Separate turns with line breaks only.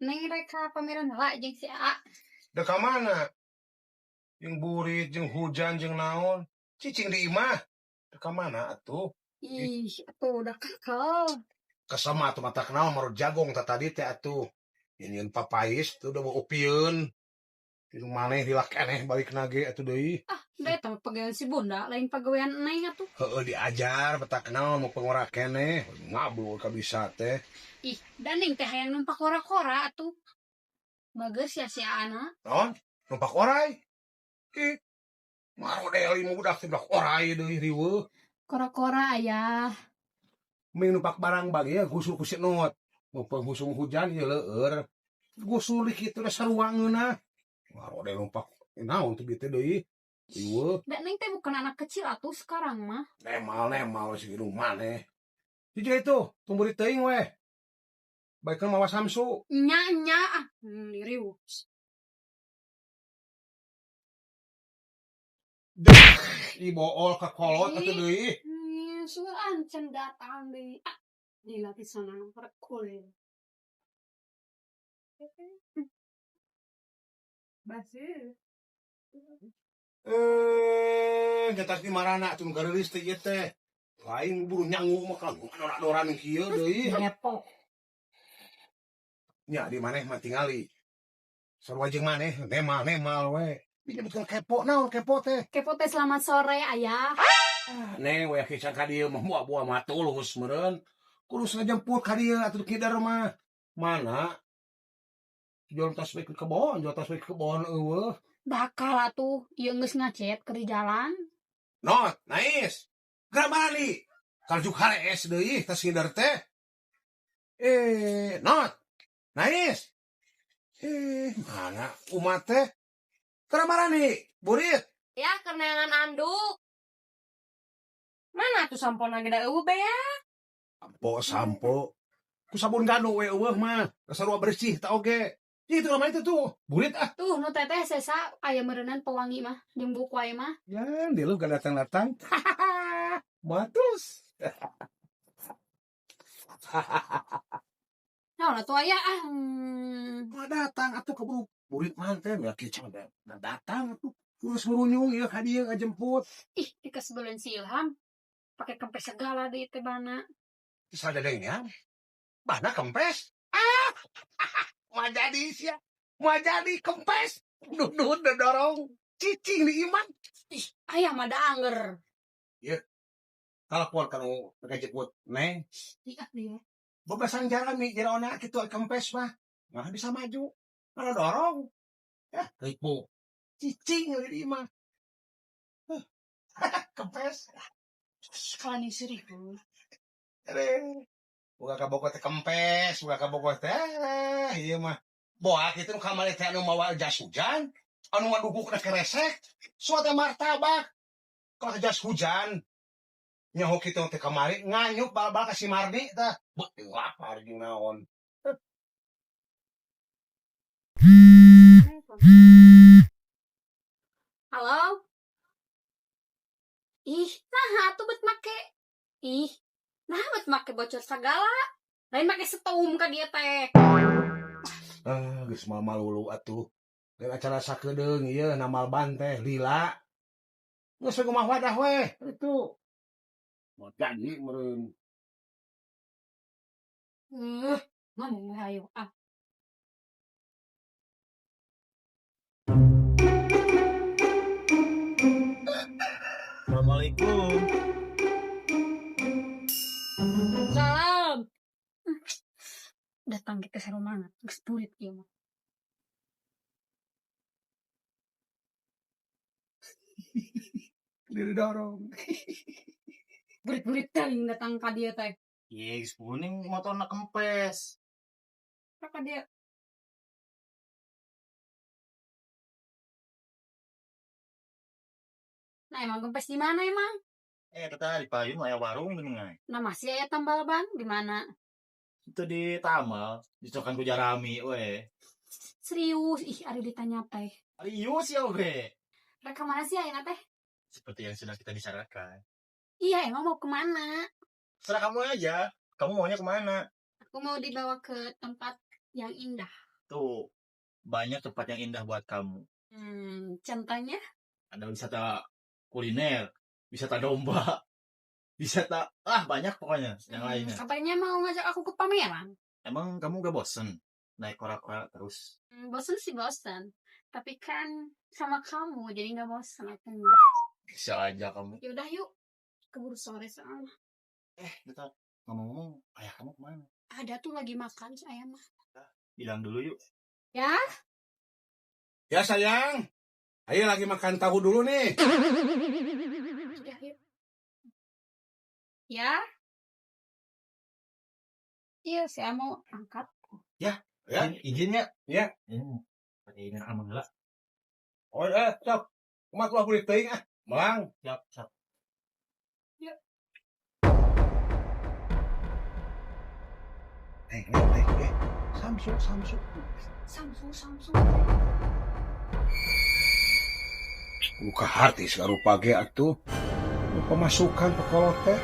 Neng rek ka pameran heula jeung si A.
Dek ka mana? Jeung burit, jeung hujan, jeung naon. Cicing di imah. Dek ka mana atuh?
Ih, atuh udah kakel.
Kesel mah atuh mata naon maru jagong tah tadi teh atuh. Nyieun papais tuh udah upieun. Jeung maneh lila keneh balik nage atuh deui.
Ah, da eta mah pagawean si Bunda, lain pagawean Neng atuh.
Heueuh diajar petak naon mau pengora keneh. Ngabul ka bisa teh.
Ih, da Neng teh hayang numpak kora-kora atuh. Bagus ya si Ana.
Naon? Numpak orai. Ih. Marodel ieu budak teh budak orai deui riweuh.
Kora-kora ayah.
Mending numpak barang bagi ya gusul ku si Not. Mau penghusung hujan ieu leueur. Gusul di kitu da sarua ngeunah. Marodel numpak naon tuh bieu teh deui. Riweuh.
Da Neng teh bukan anak kecil atuh sekarang mah.
Nemal-nemal si hidung maneh. Jujur itu, tumbuh di teuing weh. Baikkan mawa Samsu.
Nya nya ah, riweuh.
Dah, ibool ka kolot atuh deui.
Suan can datang deui. Ah, lila pisan anu rekul. Baseuh.
Nyatas di marana atuh nu gareulis teh ieu teh. Lain buru nyangu mah kan dora-doran kieu deui.
Kepo.
Nya di maneh mah tingali. Sarua jeung maneh nemal-nemal we. Dinyebutkeun kepo naon kepo teh?
Kepo teh selamat sore ayah.
Neng we kican ka dieu mah buah-buah mah tulus meureun. Kudu ngajemput ka dieu atuh kider mah. Mana? Jual tas we ke kebon, jual tas we ke kebon eueuh.
Bakal atuh ieu geus ngacet keur di jalan.
Not, nice. Geura bali. Kaljuk harees deui tas ngider teh. Not. Nice. Mana umat teh? Geura marani, burit.
Ya, keneangan anduk. Mana tuh sampo na gede eueuh bea?
Sampo, sampo. Ku sabun ganu we eueuh mah. Sarua bersih ta oge. Ih, itu lama itu tuh. Burit ah.
Tuh, nu teteh sesa aya meureunan pewangi mah jeung buku wae mah.
Ya, dia lu gak datang-datang. Matus.
Nah, atuh aya ah.
Mah datang atuh keburu burit mah teh ya kieu dah datang atuh. Terus merunyung ieu ka dieu ngajemput.
Ih, dikasebeleun si Ilham. Pakai kempes segala deui teh bana.
Sadadengnya. Bana kempes. Ah. Moal jadi sia. Moal jadi kempes. Nundun dorong. Cicing di iman.
Ih, aya mah da angger.
Ieu. Telepon kanu ngajemput Neng.
Ih, ah dia.
Bebasan jarami jerona kitu kempes mah. Nah bisa maju. Kalau dorong. Ya, ribu. Cicing di imah. Kempes.
Sekali serius.
Ere. Boga kabogoh teh kempes, boga kabogoh teh ieu mah. Boa kitu nu kamari teh anu mawa jas hujan, anu ngadugukna keresek, suatu martabak. Kalau jas hujan, nyaho kitu teh kamari nganyuk bal-bal ka si Mardi tah. Beuh, lapar jeung naon.
Halo? Ih, nah atuh bet make. Ih, nah bet make bocor segala. Lain make setum ka dia teh.
Ah, geus mal-malulu atuh. Lain acara sakedeung ieu namal ban teh lila. Geus we kumaha wadah weh itu. Mau jadi meureun.
Ngomong we hayo ah.
Assalamualaikum.
Salam. Datang kita seru banget, geus burit ieu mah.
Didorong.
Burit-burit teuing datang ka dieu teh.
Iya, geus kuning motorna kempes.
Ka dieu. Nah, emang kempes di mana emang?
Kita di payung aya warung geuning ai.
Nah, masih aya tambal ban di mana?
Itu di tamal, dicokan ku jarami we.
Serius, ih ari ditanya teh.
Serius ya oge.
Rek ka mana sih ayeuna teh?
Seperti yang sudah kita bicarakan.
Iya, emang mau kemana?
Serah kamu aja. Kamu maunya kemana?
Aku mau dibawa ke tempat yang indah.
Tuh, banyak tempat yang indah buat kamu.
Contohnya?
Ada wisata kuliner, wisata domba, wisata banyak pokoknya yang lainnya.
Katanya mau ngajak aku ke pameran.
Emang kamu gak bosen naik kora-kora terus?
Bosen sih bosen. Tapi kan sama kamu jadi nggak bosen aku.
Bisa aja kamu.
Yaudah yuk. Keburu sore soalnya.
Bentar. Ngomong-ngomong, ayah kamu kemana?
Ada tuh lagi makan si ayah mah.
Bilang dulu yuk.
Ya?
Ya sayang. Ayo lagi makan tahu dulu nih.
Udah yuk. Ya? Iya, saya mau angkat.
Ya.
Izinnya?
Ya.
Pakai ini aman lah.
Oh, sok. Kumaha tuh aku teuing ah. Melang.
Siap, siap.
Yuk.
Eh. Samsung, Samsung.
Samsung, Samsung.
Buka hati segala rupa ge atuh. Pemasukan pekolot teh.